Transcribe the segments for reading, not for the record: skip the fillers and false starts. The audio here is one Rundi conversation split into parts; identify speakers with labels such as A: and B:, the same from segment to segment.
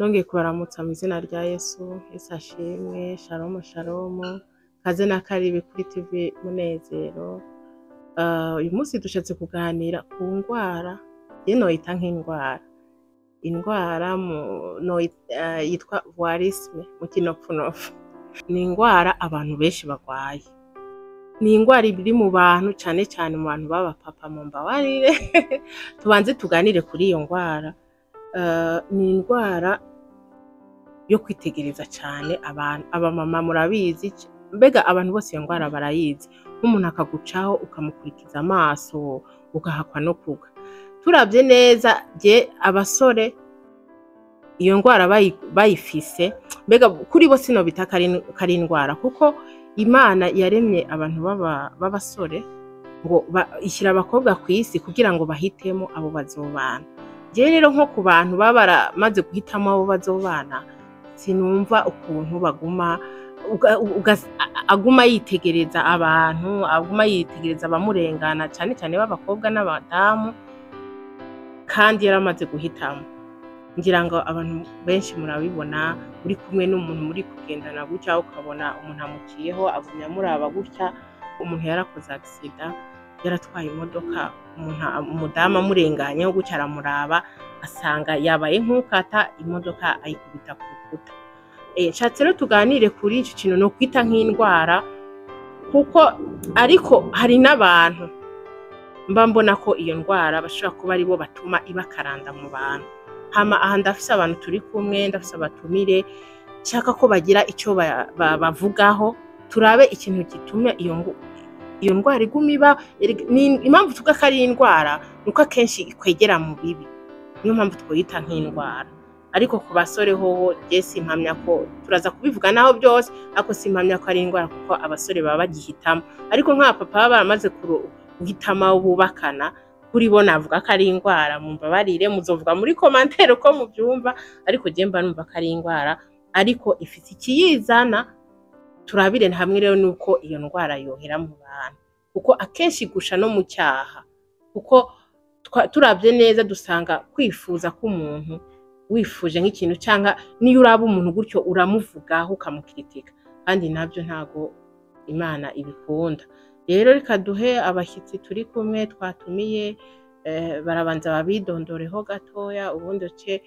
A: Nongeye kubaramutsa mu izina rya Yesu. Yesu ashimwe. Shalom shalom. Kaze na karibi kuri TV Munezero. Uyu munsi dushatse kuganira ku ngwara, je noyita nk'indwara. Indwara yitwa voyeurisme mu kinopfunofu. Ni ingwara abantu benshi bagwaye. Ni ingwara iri mu bantu, cane cane mu bantu b'abapapa, mumbabarire. Tubanze tuganire kuri iyo ngwara. Ni indwara yo kwitegereza cane abantu. Abamama murabizi, mbega abantu bose iyo ngwara barayizi. Nk'umuntu akagucaho ukamukurikiza amaso, ugahakwa no kugwa. Turavye neza, je abasore iyo ngwara bayifise, mbega kuri bo sinobita ko ari indwara, kuko Imana yaremye abantu b'abasore ngo ishyira abakobwa kw'isi kugira ngo bahitemo abo bazobana. Je rero nko ku bantu baba baramaze guhitamo abo bazobana, sinumva ukuntu baguma aguma yitegereza abantu, aguma yitegereza abamurengana, cane cane b'abakobwa n'abadamu, kandi yaramaze guhitamo. Ngira ngo abantu benshi murabibona, uri kumwe n'umuntu muri kugendana gutya, ukabona umuntu amuciyeho agumya amuraba gutya. Umuntu yarakoze accident, yaratwaye imodoka, umuntu umudamu amurenganyeho gutya aramuraba, asanga yabaye nk'ukata imodoka ayikubita ku rukuta. Nshatse rero tuganire kuri ico kintu no kwita nk'indwara, kuko ariko hari n'abantu mba mbona ko iyo ndwara bashobora kuba aribo batuma ibakaranda mu bantu. Hama aha ndafise abantu turi kumwe, ndafise abatumire, nshaka ko bagira ico bavugaho, turabe ikintu gituma iyo ndwara iguma iba. Impamvu tuvuga ko ari indwara nuko akenshi ikwegera mu bibi, niyo mpamvu twoyita nk'indwara. Ariko ku basore hoho je simpamya ko, turaza kubivuga naho byose, ariko simpamya ko ari indwara kuko abasore baba bagihitamo. Ariko nk'abapapa baba baramaze guhitamo abo bubakana, kuri bo navuga ko ari indwara. Mumbabarire, muzovuga muri commentaire uko muvyumva, ariko je mba numva ko ari indwara, ariko ifise ikiyizana. Turabire hamwe rero nuko iyo ndwara yohera mu bantu, kuko akenshi igusha no mu cyaha, kuko turavye neza dusanga kwifuza k'umuntu, wifuje nk'ikintu cyangwa niyo uraba umuntu gutyo uramuvugaho ukamukritika, kandi nabyo ntago Imana ibikunda. Rero reka duhe abashyitsi turi kumwe twatumiye, barabanza babidondoreho gatoya, ubundi uce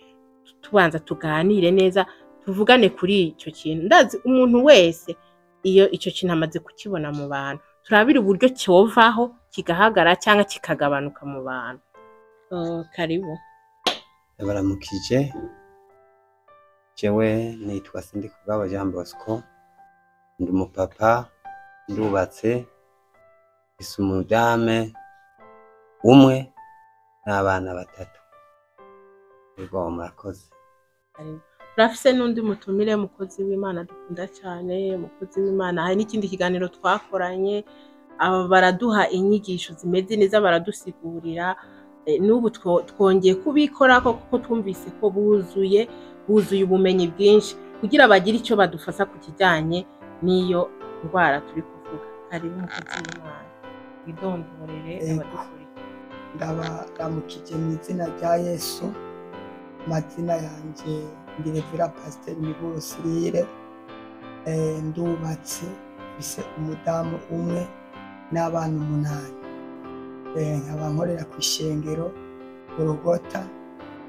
A: tubanza tuganire neza, tuvugane kuri icyo kintu. Ndazi umuntu wese iyo icyo kintu amaze kukibona mu bantu, turabira uburyo cyovaho kigahagara cyangwa kikagabanuka mu bantu. Karibu.
B: Ndabaramukije. Jewe nitwa Sindikubwabo Jean Bosco, ndi umupapa, ndubatse, mfise umudame umwe n'abana batatu. Ego, murakoze.
A: Turafise n'undi mutumire, mukozi w'Imana dukunda cyane, mukozi w'Imana. Hari n'ikindi kiganiro twakoranye, aba baraduha inyigisho zimeze neza, baradusigurira. N'ubu twongeye kubikorako kuko twumvise ko buzuye ubumenyi bwinshi kugira bagire icyo badufasha ku kijyanye n'iyo ndwara turi kuvuga. Karibu mukozi w'Imana, widondorere abadukurikiye.
C: Ndabaramukije mu izina rya Yesu. Amazina yanje ndi Revera Pasiteri Miburo Sirire. Ndubatse, mfise umudamu umwe n'abana 8. Nkaba nkorera ku ishengero Gorogota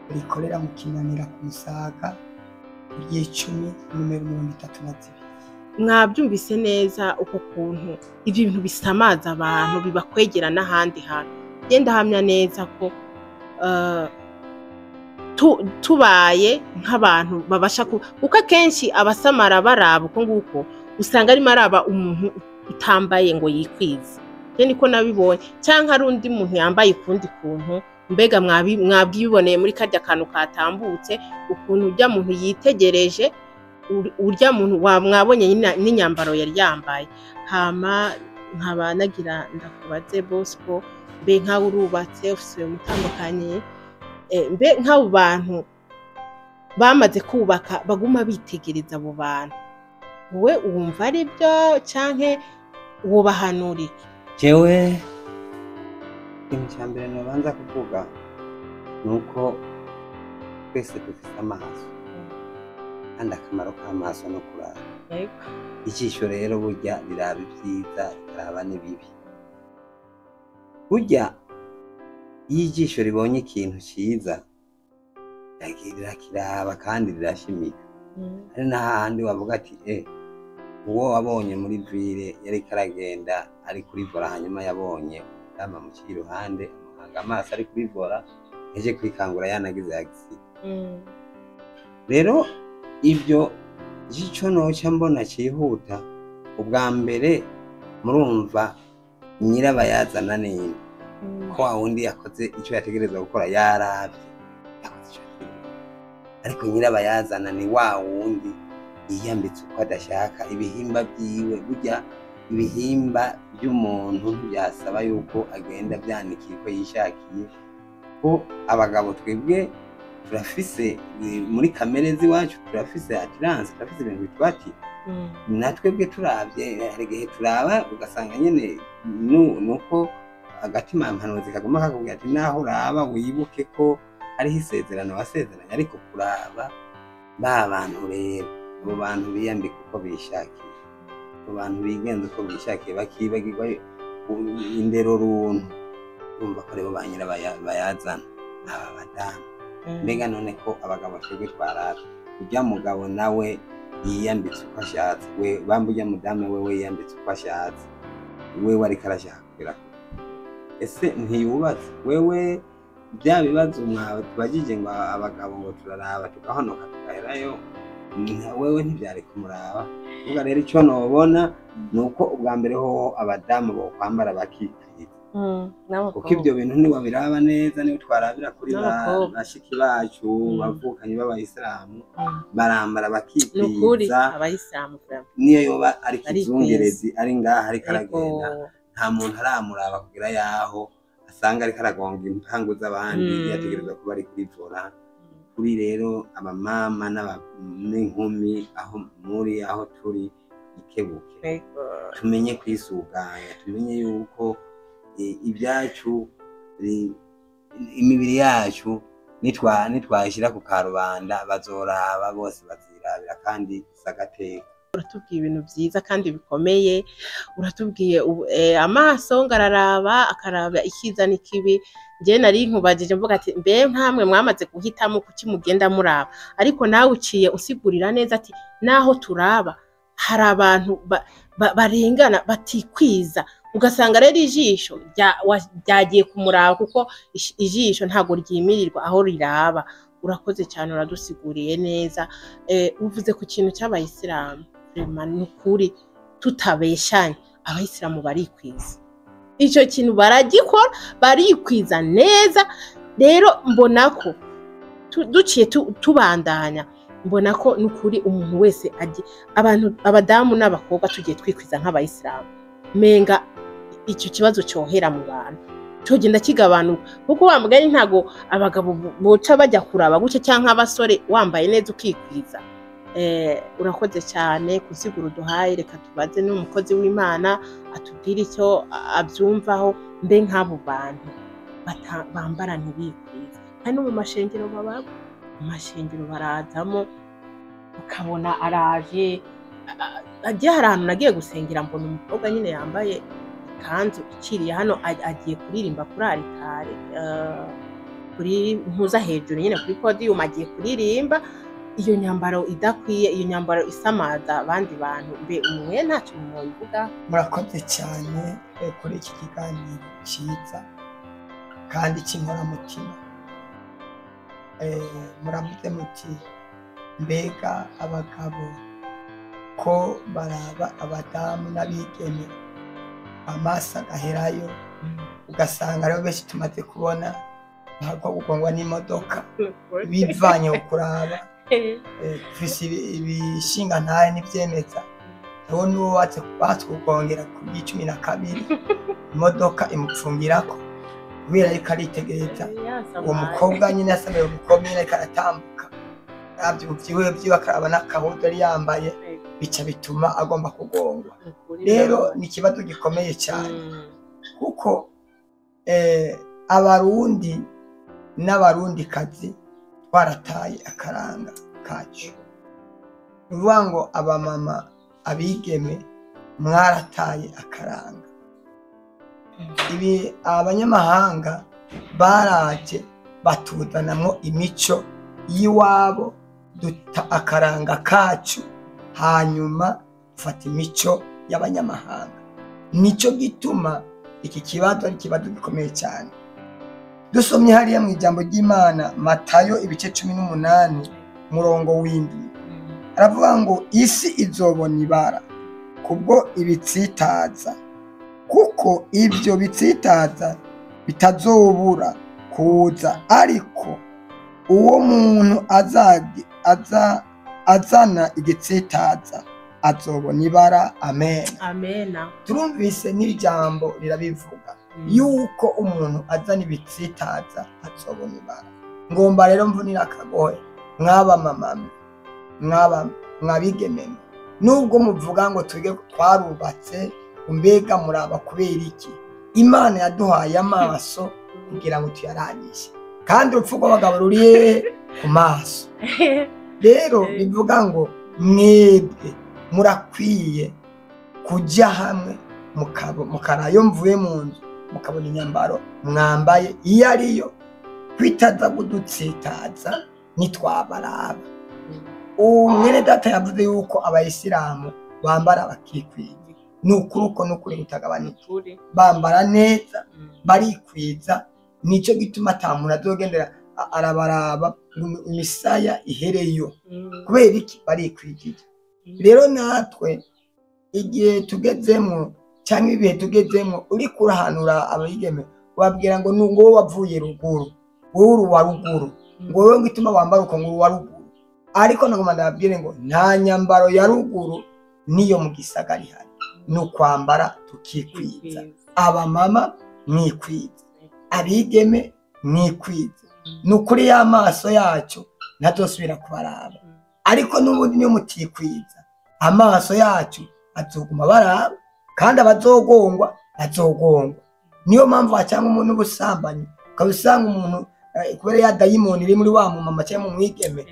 C: rikorera mu Kinanira ku Musaga ry'icumi nimero 32.
A: Mwabyumvise neza uko kuntu ibyo bintu bisamaza abantu, bibakwegera n'ahandi hantu. Genda hamya neza ko tubaye nk'abantu babasha kuko akenshi abasamara baraba uko nguko, usanga arimo araba umuntu utambaye ngo yikwize. Je niko nabibonye, canke ari undi muntu yambaye ukundi kuntu. Mbega mwabyiboneye muri karya kantu katambutse, ukuntu urya muntu yitegereje urya muntu mwabonye n'inyambaro yari yambaye. Hama nkaba nagira ndakubaze Bosco, mbe nkawe urubatse, ufise umutandukanye, mbe nk'abo bantu bamaze kubaka baguma bitegereza abo bantu, wowe wumva ari byo canke wobahanura iki?
B: Jewe ikintu cya mbere nobanza kuvuga ni uko twese dufise amaso. Kandi akamaro k'amaso no kuraba.
A: Yego.
B: Ijisho rero burya riraba ibyiza, rikaraba n'ibibi. Burya iyo ijisho ribonye ikintu ciza rirakiraba kandi rirashimika. Hari n'ahandi wavuga ati uwo wabonye muri ville yariko aragenda ari kuri volant, hanyuma yabonye umudamu amuciye iruhande, amuhanga amaso ari kuri volant, yaje kwikangura yanagize accident. Rero ibyo ico noca mbona cihuta, ubwa mbere murumva nyirabayazana ninde? Ko wa wundi yakoze ico yategerezwa gukora, yaravye, yakoze ico yategerezwa, ariko nyirabayazana ni wa wundi yiyambitse uko adashaka. Ibihimba vyiwe, burya ibihimba vy'umuntu ntivyasaba yuko agenda vyanikiye uko yishakiye. Ko abagabo twebwe turafise muri kamere z'iwacu, turafise attirance, turafise ibintu bitwati. Natwebwe turavye, hari igihe turaba ugasanga nyene nuko agatima mpanuzi kaguma kakubwira ati naho uraba wibuke ko hariho isezerano wasezeranye. Ariko kuraba ba bantu rero, abo bantu biyambika uko bishakiye, abo bantu bigenza uko bishakiye, bakibagirwa indero runtu, urumva ko aribo ba nyirabayazana, aba badamu. Mbega none ko abagabo twebwe twaraba, urya mugabo nawe yiyambitse uko ashatse, we bamba urya mudamu wewe yiyambitse uko ashatse, wewe ariko arashaka kugera kure, ese ntiyubatse? Wewe bya bibazo mwatubajije ngo abagabo ngo turaraba tugahonoka tugaherayo, wewe ntivyari kumuraba. Uvuga rero ico nobona ni uko ubwa mbere hoho abadamu bokwambara bakikwiza, kuko ibyo bintu ntiwabiraba neza, niyo twarabira kuri
A: N'abakobwa.
B: bashiki bacu bavukanyi b'abayisilamu, barambara
A: Ni ukuri.
B: bakikwiza.
A: Abayisilamu vraiment.
B: Niyo yoba ari
A: Barikwiza.
B: kizungerezi ari ngaha ariko aragenda,
A: Ego.
B: nta muntu aramuraba kugira yaho asanga ariko aragonga impangu z'abandi. Yategerezwa kuba ari kuri volant. Kuri rero abamama n'inkumi, aho muri, aho turi, ikebuke.
A: Ego.
B: Tumenye kwisuganya, tumenye yuko ibyacu, imibiri yacu nitwayishyira ku karubanda bazoraba bose, bazirabira kandi sagateka.
A: Uratubwiye ibintu byiza kandi bikomeye. Uratubwiye amaso ngo araraba, akaraba icyiza n'ikibi. Njye nari nkubajije mvuga ati mbe nkamwe mwamaze guhitamo, kuki mugenda muraba? Ariko nawe uciye usigurira neza ati naho turaba hari abantu barengana batikwiza, ugasanga rero ijisho ryagiye kumuraba, kuko ijisho ntabwo ryimirirwa aho riraba. Urakoze cyane, uradusiguriye neza. Uvuze ku kintu cy'abayisilamu, vraiment ni ukuri tutabeshanye, abayisilamu barikwiza, icyo kintu baragikora, barikwiza neza. Rero mbona ko duciye tubandanya, mbona ko n'ukuri umuntu wese agiye, abantu, abadamu n'abakobwa, tugiye twikwiza nk'abayisilamu, menga icyo kibazo cyohera mu bantu, cyogenda kigabanuka, kuko wa mugani ntago abagabo boca bajya kuraba gutya, cyangwa abasore, wambaye neza ukikwiza. Urakoze cyane kusigura uduhaye. Reka tubaze n'umukozi w'Imana atubwire icyo abyumvaho. Mbe nk'abo bantu bambara ntibikwize, kandi no mu mashengero baba, mu mashengero barazamo, ukabona araje agiye, hari ahantu nagiye gusengera mbona umukobwa nyine yambaye ikanzu iciriye hano, agiye kuririmba kuri aritari, kuri ntuza hejuru nyine kuri podium, agiye kuririmba iyo nyambaro idakwiye, iyo nyambaro isamaza abandi bantu. Mbe umwe ntacyo mubivuga?
C: Murakoze cyane kuri iki kiganiro cyiza kandi cy'inkoramutima. Muravuze muti mbega abagabo ko baraba abadamu n'abigeme amaso agaherayo, ugasanga rero benshi tumaze kubona ntabwo gugongwa n'imodoka bivanye ku kuraba. Dufise ibishinga ntahe n'ivyemeza, hariho n'uwo batse kugongera ku 12, imodoka imupfungirako kubera ariko aritegereza uwo mukobwa nyine, yasamaye umukobwa nyine ariko aratambuka, aravye ubuvyibuhe vyiwe, akaraba n'akahuzu yari yambaye, bica bituma agomba kugongwa. Rero ni ikibazo gikomeye cyane, kuko Abarundi n'Abarundikazi twarataye akaranga kacu. Ni ukuvuga ngo abamama, abigeme, mwarataye akaranga. Ibi abanyamahanga baraje batuzanamwo imico y'iwabo, duta akaranga kacu, hanyuma dufata imico y'abanyamahanga. Nico gituma iki kibazo ari ikibazo gikomeye cyane. Dusomye hariya mu ijambo ry'Imana, Matayo ibice 18 murongo 7, aravuga ngo isi izobona ibara kubwo ibitsitaza, kuko ibyo bitsitaza bitazobura kuza, ariko uwo muntu azana igitsitaza azobona ibara. Amen.
A: Amena.
C: Turumvise n'ijambo rirabivuga yuko umuntu azana ibitsitaza azobona ibara. Ngomba rero mvunira akagohe mwaba mamame, mwaba mwabigememe, nubwo muvuga ngo twige twarubatse, mbega muraba kubera iki? Imana yaduhaye amaso kugira ngo tuyarangije, kandi urupfu rw'abagabo ruri hehe? Ku maso. Rero bivuga ngo mwebwe murakwiye kujya hamwe, mukarayo mvuye mu nzu, mukabona inyambaro mwambaye iyo ariyo, kwitaza kudutsitaza nitwabaraba. Mwene data yavuze yuko abayisilamu bambara bakikwiza. Ni ukuri, uko ni ukuri kutagabanije.
A: Ukuri.
C: Bambara neza, barikwiza. Nico gituma ata muntu azogendera arabaraba ngo imisaya ihereyo. Kubera iki? Barikwijije. Rero natwe igihe tugezemo cyangwa ibihe tugezemo, uriko urahanura abigeme, ubabwira ngo ni wowe wavuye ruguru, wowe uri uwa ruguru, ngo wowe ngo ituma wambara uko, ngo uri uwa ruguru. Ariko nagomba ndababwire ngo nta nyambaro ya ruguru niyo mu gisagara ihari. Ni ukwambara tukikwiza. Abamama mwikwiza, abigeme mwikwiza. Ni ukuri y'amaso yacu ntazosubira kubaraba. Ariko n'ubundi niyo mutikwiza, amaso yacu azoguma baraba, kandi abazogongwa bazogongwa. Niyo mpamvu hacanga umuntu ubusambanyi, ukaba usanga umuntu kubera ya dayimoni iri muri wa mumama cyangwa mu mwigeme,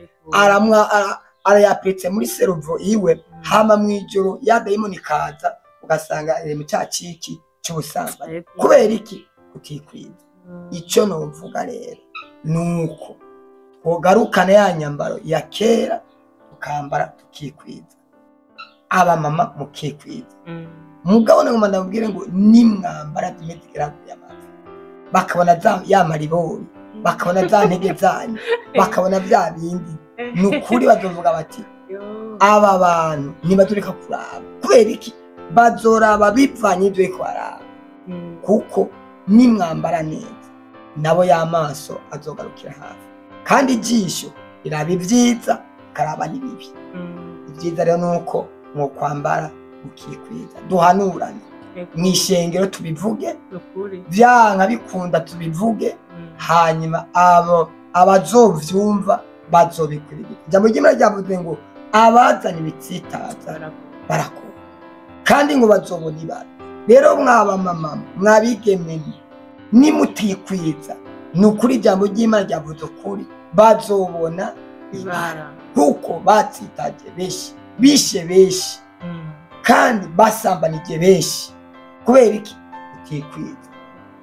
C: arayapiritse muri cerveau iwe, hama mw'ijoro ya dayimoni ikaza, ugasanga iri mu cya ciki cy'ubusambanyi. Kubera iki? Kutikwiza. Icyo novuga rero nuko twogarukana ya nyambaro ya kera, tukambara tukikwiza, abamama mukikwiza. Mugabo nagomba ndababwire ngo nimwambara zimwe zigera ku amavi, bakabona ya maribori, bakabona za ntege zanyu, bakabona bya bindi, ni ukuri bazovuga bati aba bantu ntibatureka kuraba. Kubera iki? Bazoraba bivanye ibyo bariko baraba, kuko nimwambara neza nabo y'amaso azogarukira hafi. Kandi ijisho riraba ibyiza, rikaraba n'ibibi. Ibyiza rero ni uko mwokwambara mukikwiza. Duhanurane mw'ishengero, tubivuge,
A: Nukuri.
C: vyanka bikunda tubivuge, hanyuma abo abazovyumva bazobikurikira. Ijambo ry'Imana ryavuze ngo abazana ibitsitaza barakora, kandi ngo bazobona ibara. Rero mwaba mama, mwabigemeni, nimutikwiza, ni ukuri ijambo ry'Imana ryavuze ukuri, bazobona ibara, kuko batsitaje benshi, bishe benshi, kandi basambanije benshi. Kubera iki? Utikwiza.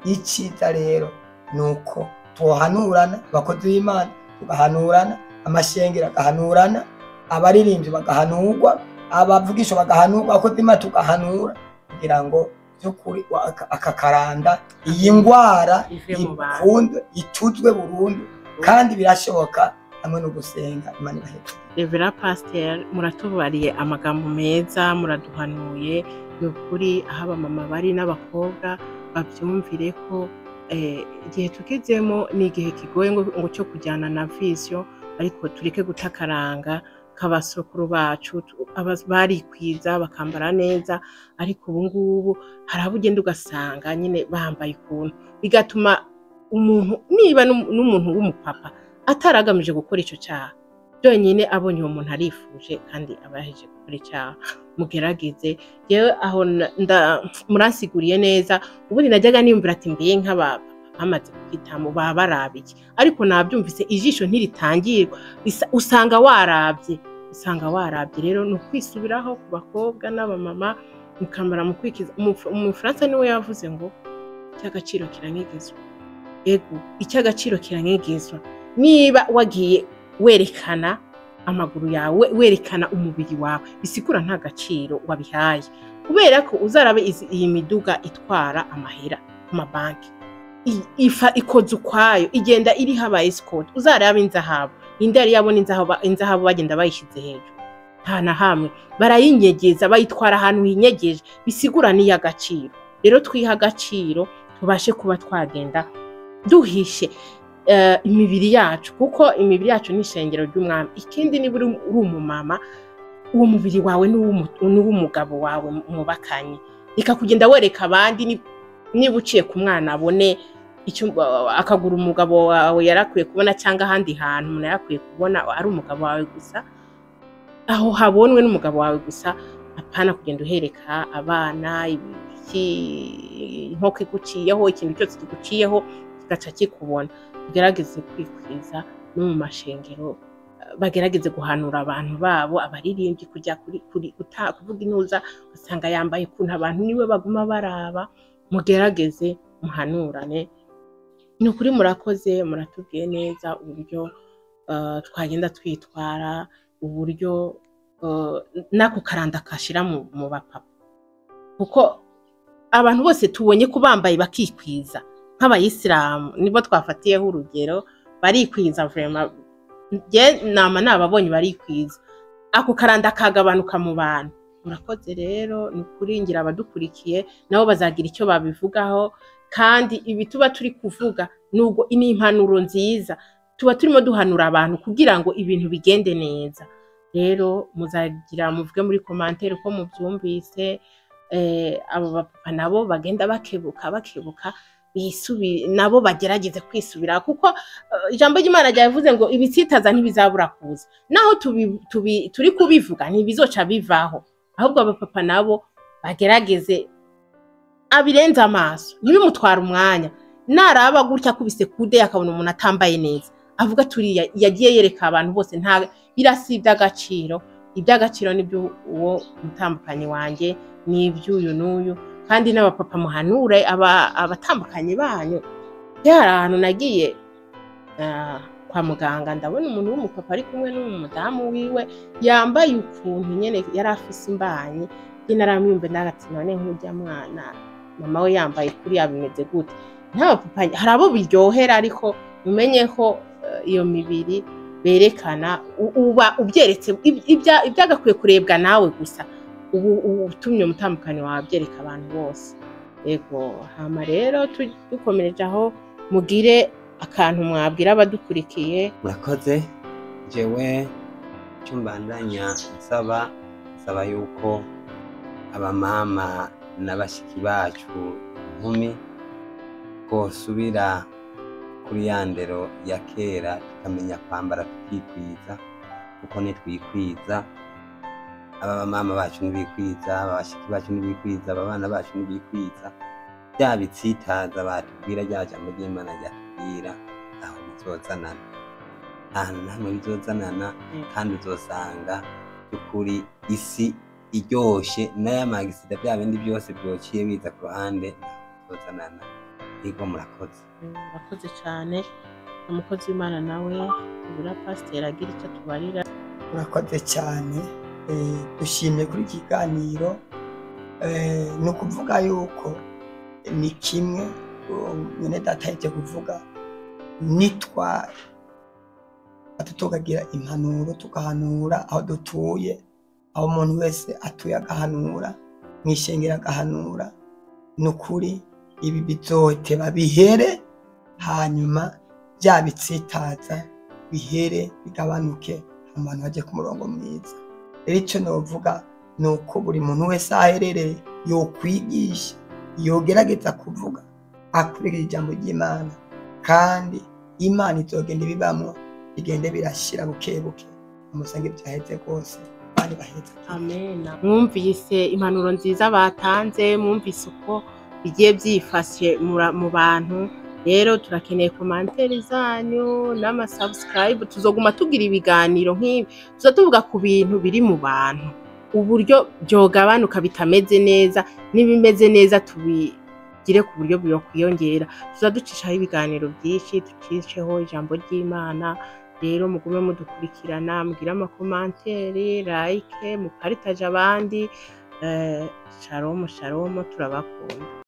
C: Icyiza rero ni uko tuhanurana, abakozi b'Imana tugahanurana, amashengero agahanurana, abaririmbyi bagahanurwa, abavugisha bagahanurwa, abakozi b'Imana tugahanura, kugira ngo by'ukuri aka karanda, iyi ndwara
A: ive mu bantu.
C: Ikundwe, ituzwe burundu, kandi birashoboka hamwe no gusenga. Imana ibaheze.
A: Reverend Pasteur, muratubariye amagambo meza, muraduhanuye. Ni ukuri aho abamama bari n'abakobwa babyumvire ko igihe tugezemo ni igihe kigoye ngo cyo kujyana na vision, ariko tureke guta akaranga k'abasokuru bacu. Barikwiza bakambara neza, ariko ubu ngubu hari abo ugenda ugasanga nyine bambaye ukuntu, bigatuma umuntu, niba n'umuntu w'umupapa ataragamije gukora icyo cyaha, byonyine abonye uwo muntu arifuje, kandi aba yahejeje gukora icyaha. Mugerageze. Yewe aho muransiguriye neza. Ubundi najyaga niyumvira ati mbiye nk'abapapa bamaze kuhitamo baba barabiye, ariko nabyumvise, ijisho ntiritangirwa, usanga warabye. Usanga warabye. Rero ni ukwisubiraho ku bakobwa n'abamama, mukamara mu kwikiza. Umufaransa niwe yavuze ngo icy'agaciro kiranyegezwa. Ego, icy'agaciro kiranyegezwa. Niba wagiye werekana amaguru yawe, werekana umubiri wawe, bisigura nta gaciro wabihaye, kubera ko uzarabe iyi miduga itwara amahera ku mabanki, ifa ikoze ukwayo, igenda iriho aba escort. Uzarabe inzahabu, inde yari yabona inzahabu bagenda bayishyize hejuru? Nta na hamwe. Barayinyegeza, bayitwara ahantu hinyegeje, bisigura n'iy'agaciro. Rero twiha agaciro, tubashe kuba twagenda duhishe imibiri yacu, kuko imibiri yacu ni ishengero ry'umwami. Ikindi, niba uri umumama, uwo mubiri wawe ni uw'umugabo wawe mubakanye. Reka kugenda wereka abandi. Niba uciye ku mwana abone icyo akagura umugabo wawe yarakwiye kubona, cyangwa ahandi hantu umuntu yarakwiye kubona ari umugabo wawe gusa, aho habonwe n'umugabo wawe gusa, apana kugenda uhereka abana ibiki. Inkoko iguciyeho, ikintu cyose kiguciyeho kigaca kikubona. Tugerageze kwikwiza. No mu mashengero bagerageze guhanura abantu babo, abaririmbyi kujya kuri kuvuga intuza, ugasanga yambaye ukuntu abantu niwe baguma baraba. Mugerageze muhanurane. Ni ukuri murakoze, muratubwiye neza uburyo twagenda twitwara, uburyo n'ako karanda kashira mu bapapa, kuko abantu bose tubonye ko bambaye bakikwiza nk'abayisilamu, nibo twafatiyeho urugero, barikwiza vraiment. Njye nama nababonye barikwiza, ako karanda kagabanuka mu bantu. Murakoze rero, ni ukuri ngira abadukurikiye nabo bazagira icyo babivugaho. Kandi ibi tuba turi kuvuga nubwo ni impanuro nziza, tuba turimo duhanura abantu kugira ngo ibintu bigende neza. Rero muzagira muvuge muri commentaire uko mubyumvise. Abo bapapa nabo bagenda bakebuka bakebuka, nabo bagerageze kwisubira, kuko ijambo ry'Imana ryavuze ngo ibitsitaza ntibizabura kuza. Naho turi kubivuga, ntibizoca bivaho. Ahubwo abapapa nabo bagerageze abirenze amaso, ntibimutware umwanya. Naraba gutya akubise kude akabona umuntu atambaye neza, avuga turiya yagiye yereka abantu bose, nta birasi iby'agaciro. Iby'agaciro nibyo uwo mutambukanyi wanjye, n'iby'uyu n'uyu. Kandi n'abapapa muhanure abatandukanye banyu. Hari ahantu nagiye kwa muganga, ndabona umuntu w'umupapa ari kumwe n'umudamu wiwe yambaye ukuntu nyene, yari afise imbanyi. Njye naramwumve ndagati: "None nk'urya mwana mama we yambaye kuriya bimeze gute?" N'abapapa hari abo biryohera, ariko mumenye ko iyo mibiri berekana uba ubyeretse ibyagakwiye kurebwa nawe gusa, ubu utumye umutambukanyi wawe abyereka abantu bose. Yego, hama rero dukomereje aho, mugire akantu mwabwira abadukurikiye.
B: Murakoze. Jewe icyo mbandanya nsaba yuko abamama n'abashiki bacu inkumi bosubira kuri ya ndero ya kera, tukamenya kwambara tukikwiza, kuko nitwikwiza, aba bamama bacu ntibikwiza, aba bashiki bacu ntibikwiza, aba bana bacu ntibikwiza, bya bitsitaza batubwira, rya jambo ry'Imana ryatubwira, aho bizozanana? Nta hantu na hamwe bizozanana. Kandi uzosanga by'ukuri isi iryoshe n'aya magisida, bya bindi byose byociye biza ku ruhande, ntaho bizozanana. Yego, murakoze.
A: Murakoze cyane. Umukozi w'Imana nawe tubura pasiteri agira icyo tubarira.
C: Murakoze cyane. Dushimye kuri iki kiganiro. Ni ukuvuga yuko ni kimwe mwene data yaje kuvuga, nitwa tukagira impanuro, tugahanura aho dutuye, aho umuntu wese atuye agahanura, mw'ishengero agahanura, ni ukuri ibi bizoteba bihere, hanyuma bya bitsitaza bihere, bigabanuke, abantu baje ku murongo mwiza. Rero icyo novuga ni uko buri muntu wese aho aherereye yokwigisha, yogerageza kuvuga akurikije ijambo ry'Imana, kandi Imana izogenda ibibamwo, bigende birashira buke buke, umusange byaheze rwose bandi baheze.
A: Amena. Mwumvise impanuro nziza batanze, mwumvise uko bigiye byifashe mu bantu. Rero turakeneye commentaires zanyu n'amasubscribe. Tuzoguma tugira ibiganiro nk'ibi, tuza tuvuga ku bintu biri mu bantu, uburyo byogabanuka bitameze neza, n'ibimeze neza tubigire ku buryo byokwiyongera. Tuza ducishaho ibiganiro byinshi, ducisheho ijambo ry'Imana. Rero mugume mudukurikirana, mugire amacommentaires, like, mupartage abandi. Shalom shalom, turabakunda.